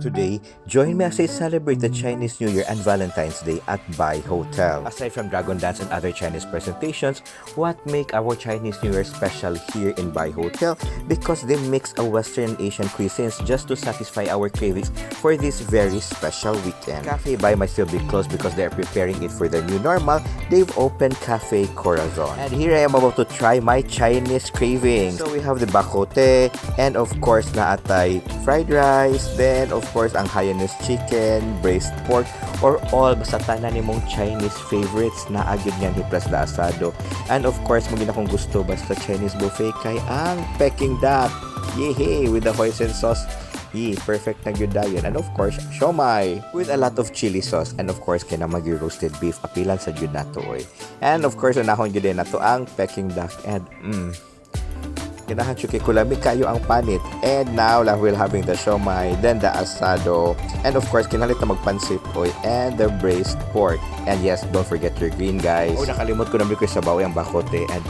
Today, join me as I celebrate the Chinese New Year and Valentine's Day at Bai Hotel. Aside from Dragon Dance and other Chinese presentations, what make our Chinese New Year special here in Bai Hotel? Because they mix a Western and Asian cuisines just to satisfy our cravings for this very special weekend. Cafe Bai might still be closed because they are preparing it for the new normal. They've opened Cafe Corazon. And here I am about to try my Chinese cravings. So we have the bak kut teh, and of course naa tay fried rice, then of course ang Hainanese chicken, braised pork, or all basta tanan nimong Chinese favorites naa gyud niyan, plus the asado. And of course, mao akong gusto basta Chinese buffet kay ang Peking duck. Yehey! With the hoisin sauce. Yee, perfect na gyud dayon. And of course, siomai with a lot of chili sauce. And of course, kay naa roasted beef. Apilan sa gyud nato oy. And of course, unahon gyud nato ang Peking duck and ganahan siya kay kulami kayo ang panit. And now, la we'll having the siomai, then the asado, and of course, kinahanglan ta magpansit, oy, and the braised pork. And yes, don't forget your green, guys. Oh, nakalimot ko na ko sa bawi ang bak kut teh, and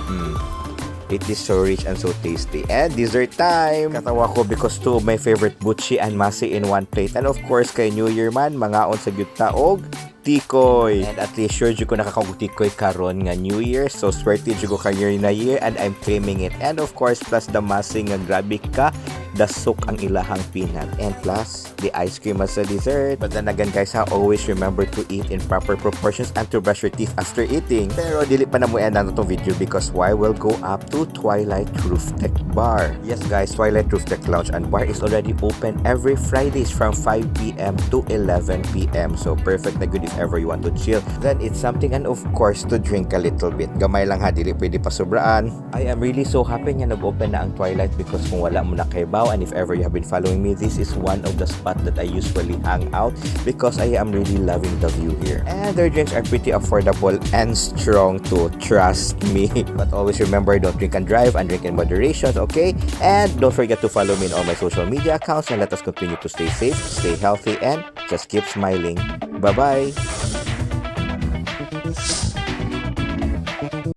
it is so rich and so tasty. And dessert time! Katawa ko because two of my favorite buchi and masi in one plate. And of course, kay New Year man, mangaon sa gyud ta og tikoy. And at least sure jud ko nakakaog tikoy karon nga New Year. So swerte jud ko kay na year and I'm claiming it. And of course, plus the masi nga grabe ka dasok ang ilahang peanut. And plus, the ice cream as a dessert. But then again, guys, ha, always remember to eat in proper proportions and to brush your teeth after eating. Pero dili pa na mo end ang itong video because why will go up to Twilight Roof Deck Bar. Yes guys, Twilight Roof Deck Lounge and Bar is already open every Fridays from 5 p.m. to 11 p.m. So perfect na good if ever you want to chill. Then it's something and of course to drink a little bit. Gamay lang ha, dili pwede pa sobraan. I am really so happy nga nag-open na ang Twilight because kung wala mo na kaybaw and if ever you have been following me, this is one of the spot that I usually hang out because I am really loving the view here. And their drinks are pretty affordable and strong too, trust me. But always remember, don't drink and drive and drink in moderation, okay? And don't forget to follow me in all my social media accounts and let us continue to stay safe, stay healthy, and just keep smiling. Bye-bye!